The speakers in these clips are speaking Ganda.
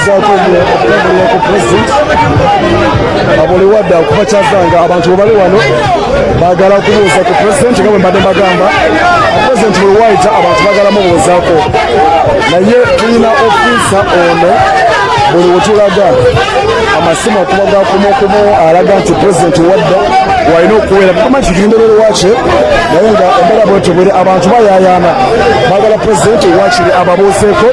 Tugezaako okutambulira ku president buli wadda okuva Kyazanga. Abantu bwe bali wano baagala kubuuza ku president, nga bwe mbadde mbagamba, president buli wayita abantu baagala mubuuzaako, naye tulina ofiisa ono buli wetulaga amasimu akuba ga kumukumu, alaga nti president wadda walina okuweera kama kigendererwa kye, naye nga embeera bwetyo bweri, abantu bayayaana, baagala president wakiri ababuuzeeko,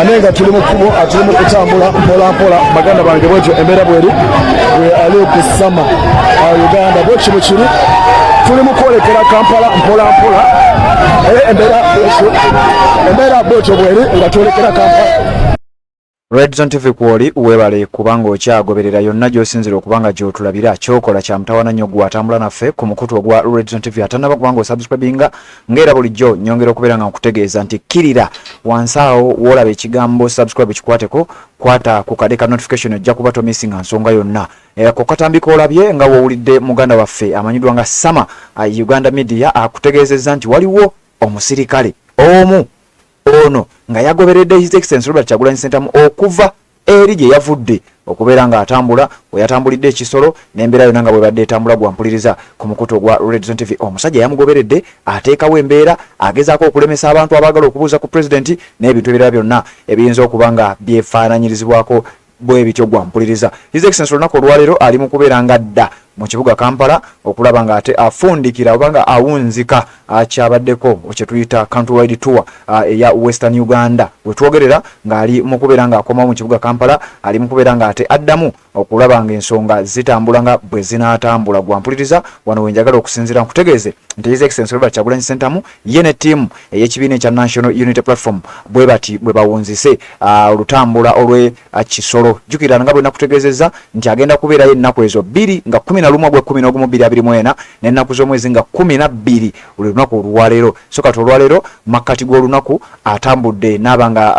ane nga tuli mu kkubo, tuli mu kutambula mpola mpola. Baganda bange, bwetyo embeera bweri, bwe ali okusama Uganda bwekyo bwe kiri, tuli mu kwolekera Kampala mpola mpola. Embeera bwetyo bweri nga twolekera Kampala. Red Zone TV kwoli, weebale kubanga okyagoberera yonna gy'osinzira okuba nga gy'otulabira. Kyokola kya mutawana nnyo gwe atambula naffe ku mukutu ogwa Red Zone TV atannaba kubanga osubscribinga. Ng'era bulijjo nyongera okubeera nga nkutegeeza nti kkirira wansi awo w'olaba ekigambo subscribe, kikwateko, kwata ku kade ka notification, ojja kuba tomisinga nsonga yonna. Ku katambi k'olabye nga w'owulidde muganda waffe amanyiddwa nga Sama Uganda Media akutegeezezza nti waliwo omusirikale omu ono nga yagoberedde His Excellency Robert Kyagulanyi Ssentamu okuva eri gye yavudde okubeera ng'atambula, we yatambulidde ekisolo n'embeera yonna nga bwebadde etambula. Gwampuliriza ku mukutu ogwa Red Zone TV, omusajja yamugoberedde, ateekawo embeera, agezaako okulemesa abantu abaagala okubuuza ku pulezidenti n'ebintu ebirala byonna ebiyinza okuba nga byefaananyirizibwako bwe bityo. Gwampuliriza, His Excellency olunaku olwaleero ali mu kubeera nga dda mu kibuga Kampala okulaba nga ate afundikira oba nga awunzika kyabaddeko kye tuyita countrywide tour eya Western Uganda. Wetwogerera ng'ali mu kubeera ng'akomawo mu kibuga Kampala, ali mu kubeera ng'ate addamu okulaba ng'ensonga zitambula nga bwe zinaatambula. Gwampuliriza, wano we njagala okusinziira nkutegeeze nti His Excellency Robert Kyagulanyi Ssentamu ye ne ttiimu ey'ekibiina ekya National Unity Platform bwe bati bwe bawunzise olutambula olw'e Kisolo. Jjukira nga bwe nakutegeezezza nti agenda kubeerayo ennaku ezo 2 nga 11 ogw'e-11 2024 n'ennaku z'omwezi nga 12, buli lunaku olwaleero. So kati olwaleero makkati g'olunaku atambudde n'aba nga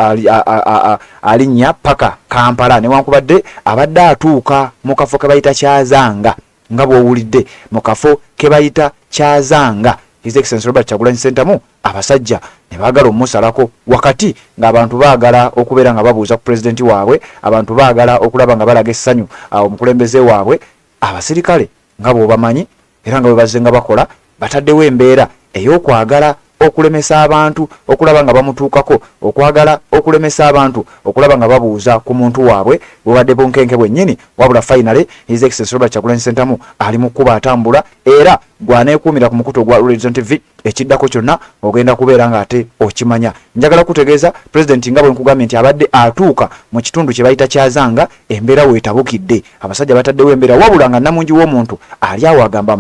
alinnya paka Kampala, newankubadde abadde atuuka mu kafo ke bayita Kyazanga, nga bw'owulidde mu kafo ke bayita Kyazanga, His Excellency Robert Kyagulanyi Ssentamu abasajja ne baagala omusalako wakati ng'abantu baagala okubeera nga babuuza ku pulezidenti waabwe, abantu baagala okulaba nga balaga essanyu omukulembeze waabwe. Abasirikale nga bw'obamanyi era nga bwe bazze nga bakola, bataddewo embeera ey'okwagala okulemesa abantu okulaba nga bamutuukako, okwagala okulemesa abantu okulaba nga babuuza ku muntu waabwe. Bubadde bunkenke bwennyini, wabula finally His Excellency Robert Kyagulanyi Ssentamu ali mu kkubo atambula, era gwaneekuumira ku mukutu ogwa Red Zone TV, ekiddako kyonna ogenda kubeera ng'ate okimanya. Njagala kutegeeza pulezidenti nga bwe nkugambye nti abadde atuuka mu kitundu kye bayita Kyazanga, embeera weetabukidde, abasajja bataddewo embeera, wabula nga namungi w'omuntu ali awo agamba,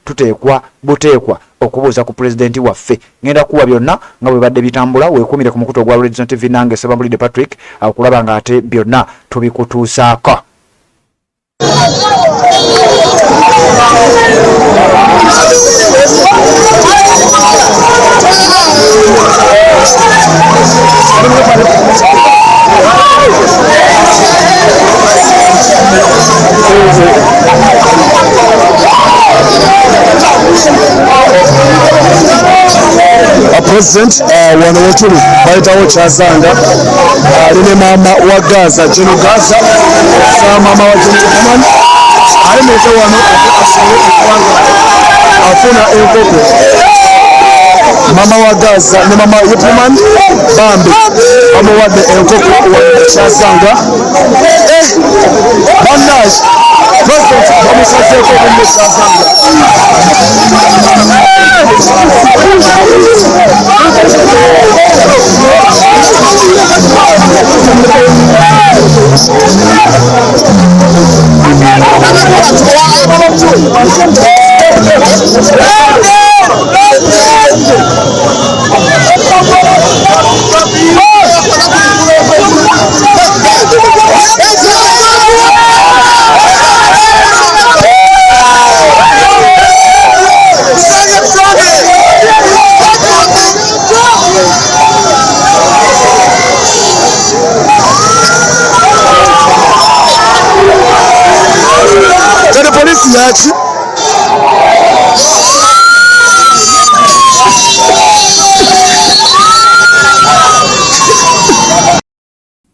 tuteekwa buteekwa okubuuza ku pulezidenti waffe. Ngenda kuwa byonna nga bwe badde bitambula, weekuumire ku mukutu ogwa Red Zone TV nange Sebambulidde Patrick okulaba ng'ate byonna tubikutuusaako. President wano wetuli bayitawo Kyazanga, ali ne maama wa Gaza, Geno Gaza, sa maama wa Geno Uthman, ayimiridde wano asobole okubanga afuna enkoko. Maama wa Gaza ne maama Uthman bambi bamuwadde enkoko wano Kyazanga. Bannange, president bamusazeeko obunne Kyazanga. Kati polisi yaki?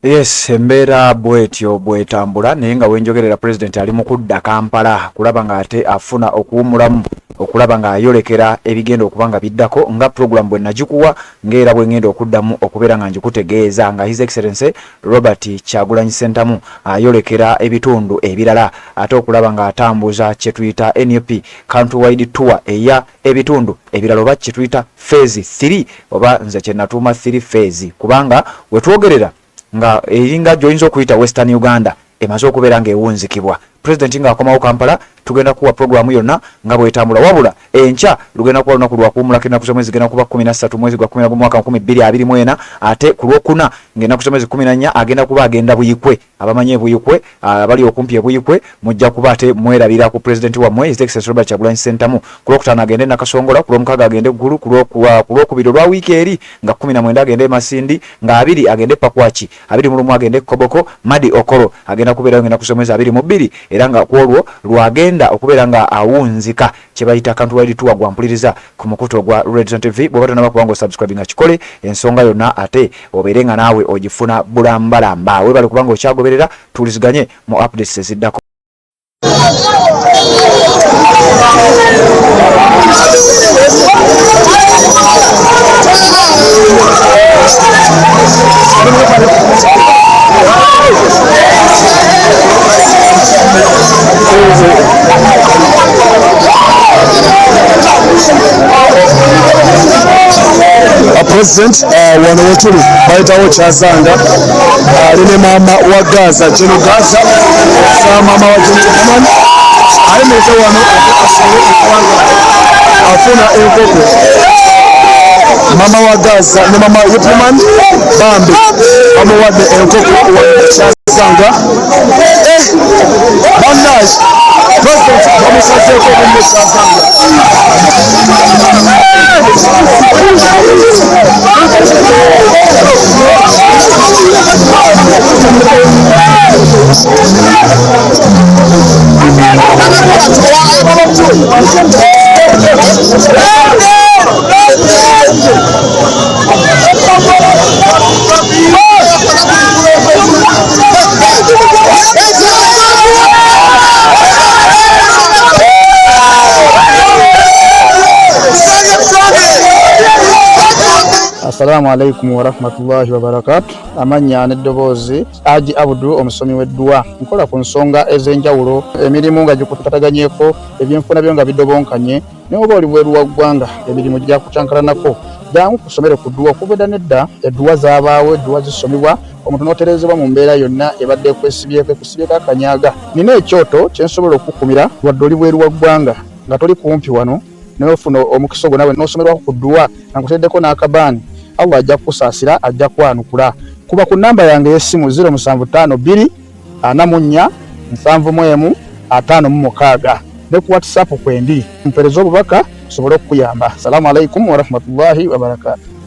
Yes, embeera bwetyo bwetambula naye nga wenjogerera president ali mu kudda Kampala kulaba nga ate afuna okuwumulamu okulaba nga ayolekera ebigenda okuba nga biddako nga program bwe nagikuwa ng'era bwe ngenda okuddamu okubeera nga ngikutegeeza nga His Excellency Robert Kyagulanyi Ssentamu ayolekera ebitundu ebirala ate okulaba nga atambuza kye tuyita nup Countrywide Tour eya ebitundu ebirala oba kye tuyita phase 3 oba nze kye natuuma 3 phase kubanga wetwogerera nga eringa gy'oyinza okuyita Western Uganda emaze okubeera ng'ewunzikibwa. Pulezidenti ng'akomawo Kampala tugenda kuwa pulogulaamu yonna nga bw'etambula wabula enkya lugenda kuba lunaku lwa kuwummulako ennaku z'omwezi zigenda kuba 13 mwezi gwa 11 mwaka 2024 ate ku Lwokuna ng'ennaku z'omwezi 14 agenda kuba agenda Buyikwe. Abamanyi e Buyikwe, abali okumpi e Buyikwe mujja kuba ate mwerabira ku pulezidenti wammwe His Excellency Robert Kyagulanyi Ssentamu. Ku Lwokutaano agende e Nakasongola, ku Lwomukaaga agende Gulu, ku Lwokubiri olwa wiiki eri nga 19 agende e Masindi, nga 20 agende e Pakwaki, 21 agende e Koboko, Madi Okoro agenda kubeerayo ng'ennaku z'omwezi 22 era nga ku olwo lw'agenda okubeera nga awunzika kye bayita Countrywide Tour. Gwa mpuliriza ku mukutu ogwa Redzone TV, bw'oba tonnaba kuba ng'osubscribinga kikole ensonga yonna ate obeere nga naawe ogifuna bulambalamba. Weebale kuba ng'okyagoberera, tuwuliziganye mu updates eziddako. President uh, wano wetuli bayitawo Kyazanga ali ne maama wa Gaza Geno Gaza sa maama wa Geno Oman ayimiridde wano ate asobole okubanga afuna enkoko maama wa Gaza ne maama Yipman bambi bamuwadde enkoko wano Kyazanga eh, bannange president bamusazeeko obunne Kyazanga. Assalamu alaikum warahmatullahi wabarakatu. Amannya n'eddoboozi Aji Abdu, omusomi w'edduwa. Nkola ku nsonga ez'enjawulo, emirimu nga gikutataganyeko, ebyenfuna byo nga bidobonkanye, ne oba oli bweru wa ggwanga emirimu gyakucankalanako. Jangu kusomere ku dduwa. Okuva edda n'edda edduwa zaabaawo, edduwa zisomibwa omuntu n'otereezebwa mu mbeera yonna ebadde ekwesibyeko ekusibyeko akanyaga. Nina ekyoto kye nsobola okukukumira wadde oli bweru wa ggwanga nga toli kumpi wano naye ofuna omukisa ogwo nawe n'osomerwako ku dduwa nga nkuteereddeko n'akabaani. Allah ajja kukusaasira, ajja kwanukula. Kuba ku nnamba yange ey'essimu 0752 44 71 56 ne ku WhatsApp kwendi, mpeereza obubaka nsobole okukuyamba. Salaamu alaikum warahmatullahi wabarakaatu.